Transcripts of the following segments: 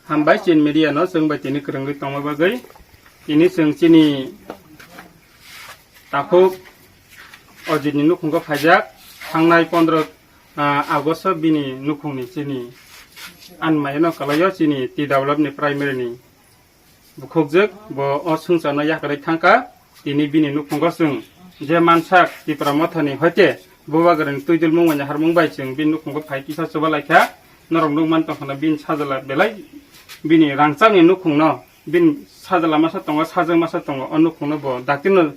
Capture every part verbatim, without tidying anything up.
Hambai chini media no chwng bai tini kwrwngwi tongma bagwi. Tini chwng chini takhuk Ojit ni nukhungo phaijak, thangnai pondro, ah, August o bini nukhungni chini anmaino kalaio chini T W F ni primary ni bukhukjwk, bo o swngcharno yakarwi thangkha. Tini bini nukhungo chwng je mansak Tipra Mothani hoite Bubagrani twidulmung bai naharmung bai chwng bini nukhungo phai kisa chuba laikha. Norok nukman tongkhana bini sajla belai bini rangchakni nukhungno, bini sajla masa tongo, sajwk masa tongo, o nukhungno bo daktirno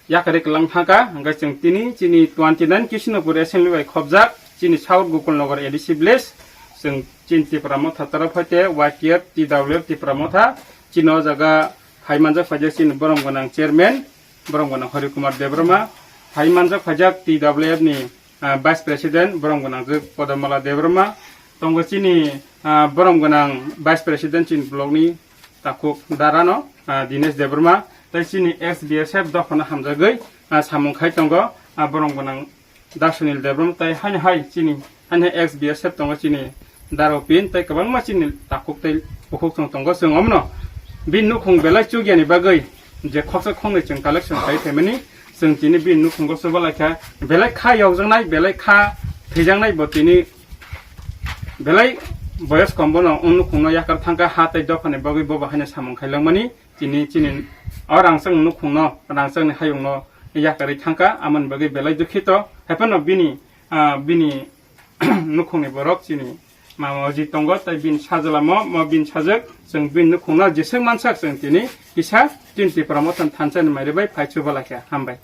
yakarwi kwlang thangkha. Hwnkhe chwng tini chini twenty nine Kishnopur assembly bai khopjak chini South Gokulnagar A D C village, chwng chini Tipra Motha torof hoite Y T F, T W F Tipra Motha, chini o jaga phai manjak phaijak chini borom gwnang chairman, borom gwnang Hari Kumar Debbarma, phai manjak phaijak T W F ni, ah, vice president, borom gwnang je Podomala Debbarma, tongo chini, ah, borom gwnang vice president chini block ni takhuk darano, ah, Dinesh Debbarma, tei chini ex B S F dophano hamjagwi, ah, samung khai tongo, ah, borom gwnang Dasunil Debbarma tei haino hai chini, haino ex B S F tongo chini Daropin tei kwbangma chini takhuk tei bukhuk chwng tongo. Chwng omno bini nukhung belai chugyani bagwi je khoksa khoknwi chwng collection khai phaimani, chwng tini bini nukhungo chuba laikha, belai kha yokjaknai, belai kha thwijaknai bo tini belai boyos kom bono o nukhungno yakar thangkha ha tei dophani bagwi bobo haino samung khailangmani. Tini chini o rangchak nukhungno, rangchakni hayungno yakarwi thangkha, amoni bagwi belai dukhito. Haiphano bini, ah, bini nukhungni borok chini mama oji tongo, tei bini sajwlamo, mo bini sajwk, chwng bini nukhungno jeswk mansak chwng tini kisa chini Tipra Mothani thansa ni mairi bai phai chuba laikha. Hambai.